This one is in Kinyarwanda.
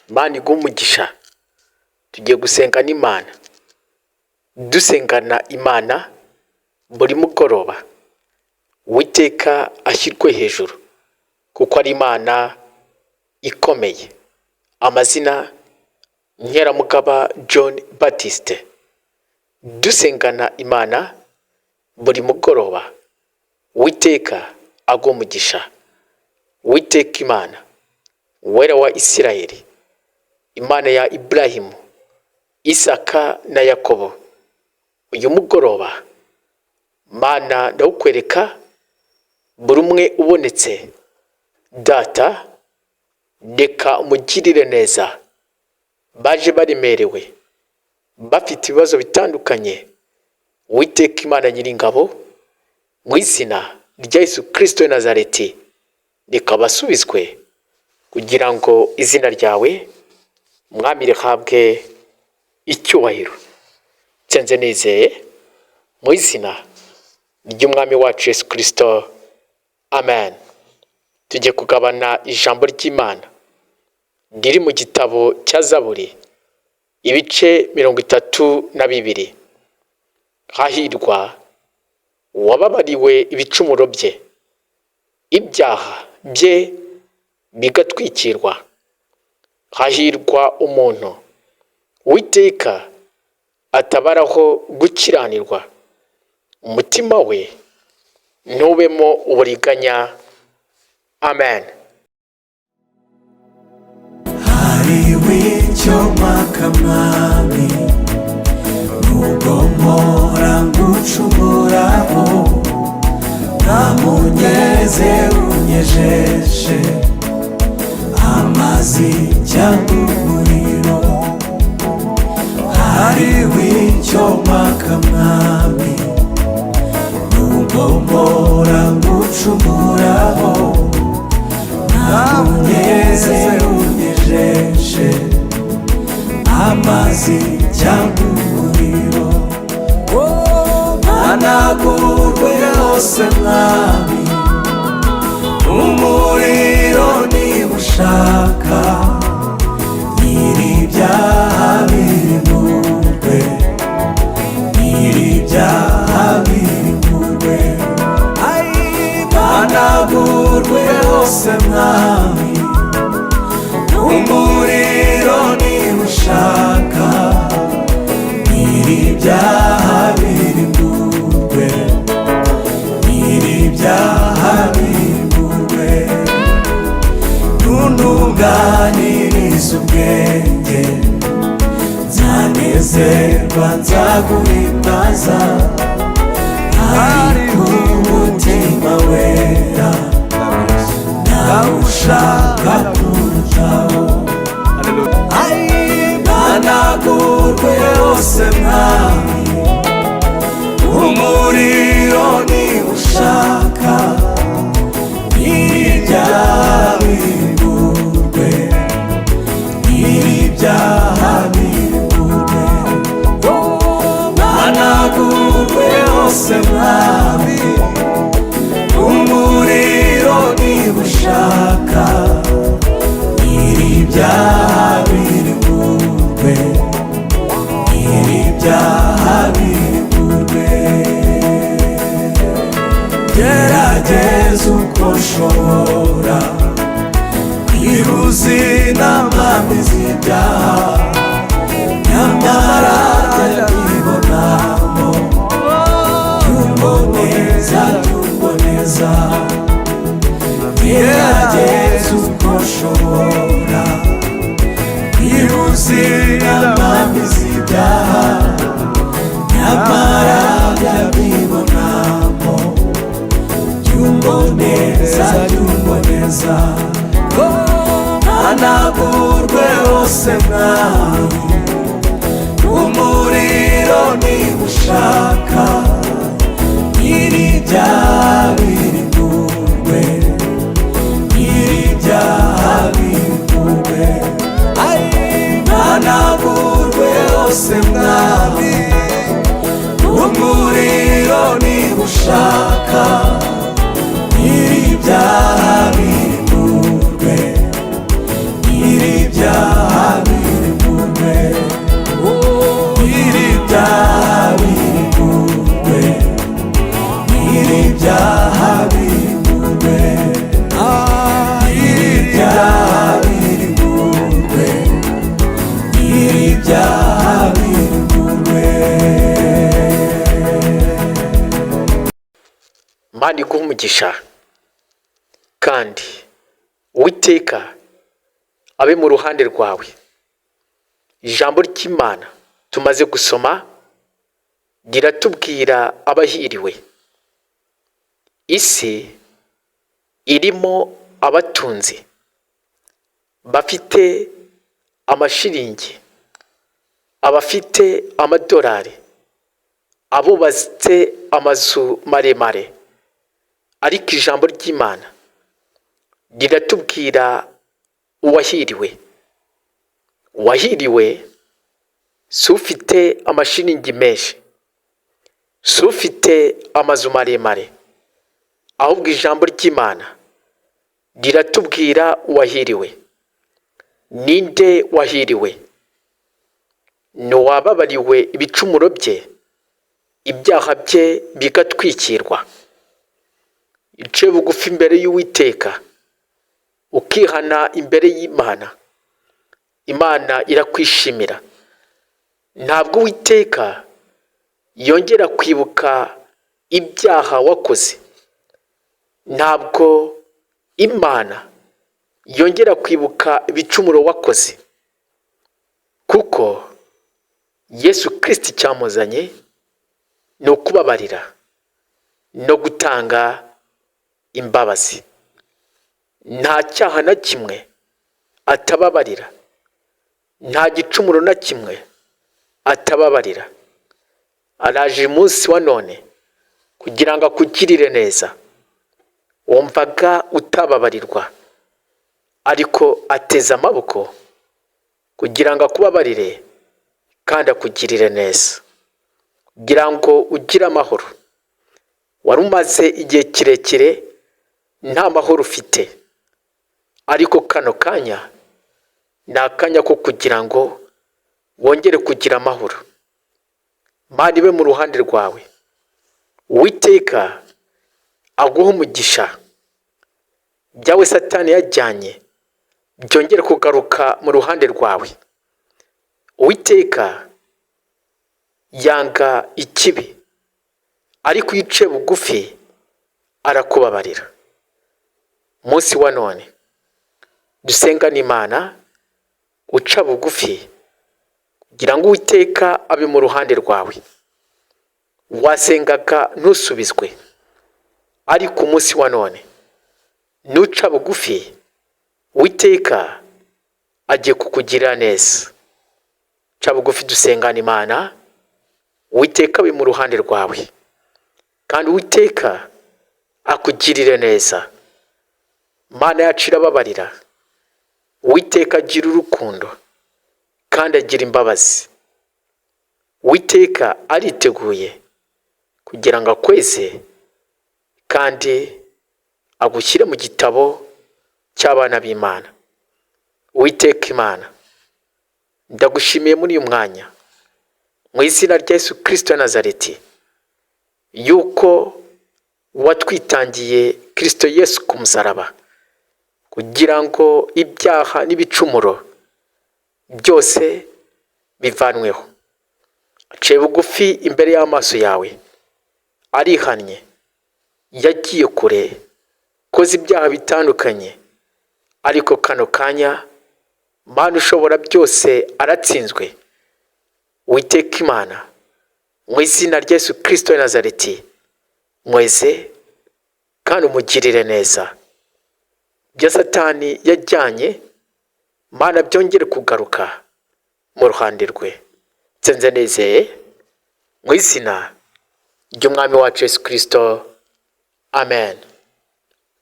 Imana iguhe umugisha. Tugiye gusenga n'Imana, dusengana Imana buri mugoroba. Uwiteka ashyirwe hejuru kuko ari Imana ikomeye. Amazina Nkeramugaba John Baptiste. Dusengana Imana buri mugoroba. Uwiteka aguhe umugisha. Uwiteka Imana, Uwera wa Isirayeli, Imana ya Iburahimu, Isaka na Yakobo, uyu mugoroba Mana ndawukwereka buri umwe ubonetse. Data, reka umugirire neza. Baje baremerewe, bafite ibibazo bitandukanye. Uwiteka Imana Nyiringabo, mu izina rya Yesu Kirisito w'i Nazareti, reka basubizwe kugira ngo izina ryawe, Mwami, rihabwe icyubahiro. Nsenze nizeye mu izina ry'Umwami wacu Yesu Kirisito, amen. Tugiye kugabana ijambo ry'Imana riri mu gitabo cya Zaburi, ibice 32. Hahirwa uwababariwe ibicumuro bye, ibyaha bye bigatwikirwa. Hahirwa umuntu Uwiteka atabaraho gukiranirwa, umutima we ntubemo uburiganya. Amen. Hariho icyo mpaka, Mwami, nubwo mpora ngucumuraho. Ntamunyeze unyejeshe amazi cyangwa umuriro. Hariho icyo mpaka, Mwami, nubwo mpora ngucumuraho. Ntamunyeze unyejeshe amazi cyangwa umuriro. Hanagurwe hose, Mwami, umuriro niba ushaka. Nyiri ibyaha birimburwe, nyiri ibyaha birimburwe. Hanagurwe hose, Mwami, umuriro niba ushaka. Nyiri ibyaha birimburwe, nyiri ibyaha birimburwe. Ntuntunganirize ubwenge, nzanezerwa, nzaguhimbaza. Ariko umutima wera ndawushaka kurutaho. Hanagurwe hose, Mwami, umuriro niba ushaka. Ibyaha birimburwe, ibyaha birimburwe. Hanagurwe hose, Mwami, umuriro niba ushaka. Ibyaha birimburwe, ibyaha birimburwe. Gerageza uko nshobora kwibuza inama mbi z'ibyaha, nyamara ndabibonamo. Byumboneza, byumboneza. Gerageza uko nshobora kwibuza inama mbi z'ibyaha, nyamara ndabibonamo. Byumboneza, byumboneza. Hanagurwe hose, Mwami, umuriro niba ushaka. Nyiri ibyaha birimburwe, nyiri ibyaha birimburwe. Hanagurwe hose, Mwami, umuriro niba ushaka. Nyiri ibyaha birimburwe, nyiri ibyaha. Imana iguhe umugisha kandi Uwiteka abe mu ruhande rwawe. Ijambo ry'Imana tumaze gusoma riratubwira abahiriwe. Isi irimo abatunzi bafite amashiringi, abafite amadolari, abubatse amazu maremare, ariko ijambo ry'Imana riratubwira uwahiriwe. Uwahiriwe si ufite amashiringi menshi, si ufite amazu maremare, ahubwo ijambo ry'Imana riratubwira uwahiriwe. Ninde wahiriwe? Ni uwababariwe ibicumuro bye, ibyaha bye bigatwikirwa. Uciye bugufi imbere y'Uwiteka, ukihana imbere y'Imana, Imana irakwishimira. Ntabwo Uwiteka yongera kwibuka ibyaha wakoze, ntabwo Imana yongera kwibuka ibicumuro wakoze, kuko Yesu Kirisiti icyamuzanye ni ukubabarira no gutanga imbabazi. Nta cyaha na kimwe atababarira, nta gicumuro na kimwe atababarira. Araje umunsi wa none kugira ngo akugirire neza. Wumvaga utababarirwa, ariko ateze amaboko kugira ngo akubabarire kandi akugirire neza, kugira ngo ugire amahoro. Wari umaze igihe kirekire nta mahoro ufite, ariko kano kanya ni akanya ko kugira ngo wongere kugira amahoro. Imana ibe mu ruhande rwawe, Uwiteka aguhe umugisha, ibyawe Satani yajyanye byongere kugaruka mu ruhande rwawe. Uwiteka yanga ikibi, ariko iyo uciye bugufi arakubabarira. Umunsi wa none dusengane Imana uca bugufi kugira ngo Uwiteka abe mu ruhande rwawe. Wasengaga ntusubizwe, ariko umunsi wa none nuca bugufi Uwiteka agiye kukugirira neza. Ca bugufi dusengane Imana, Uwiteka abe mu ruhande rwawe kandi Uwiteka akugirire neza. Imana yacu irababarira, Uwiteka agira urukundo kandi agira imbabazi. Uwiteka ariteguye kugira ngo akweze kandi agushyire mu gitabo cy'abana b'Imana. Uwiteka Imana, ndagushimiye muri uyu mwanya mu izina rya Yesu Kirisito wa Nazareti, yuko watwitangiye Kirisito Yesu ku musaraba kugira ngo ibyaha n'ibicumuro byose bivanweho. Aciye bugufi imbere y'amaso yawe, arihannye, yagiye kure, koze ibyaha bitandukanye, ariko kano kanya Mana ushobora byose aratsinzwe. Uwiteka Imana, mu izina rya Yesu Kirisito wa Nazareti, mweze kandi umugirire neza. Ibyo Satani yajyanye, Mana byongere kugaruka mu ruhande rwe. Nsenze nizeye mu izina ry'Umwami wacu Yesu Kirisito, amen.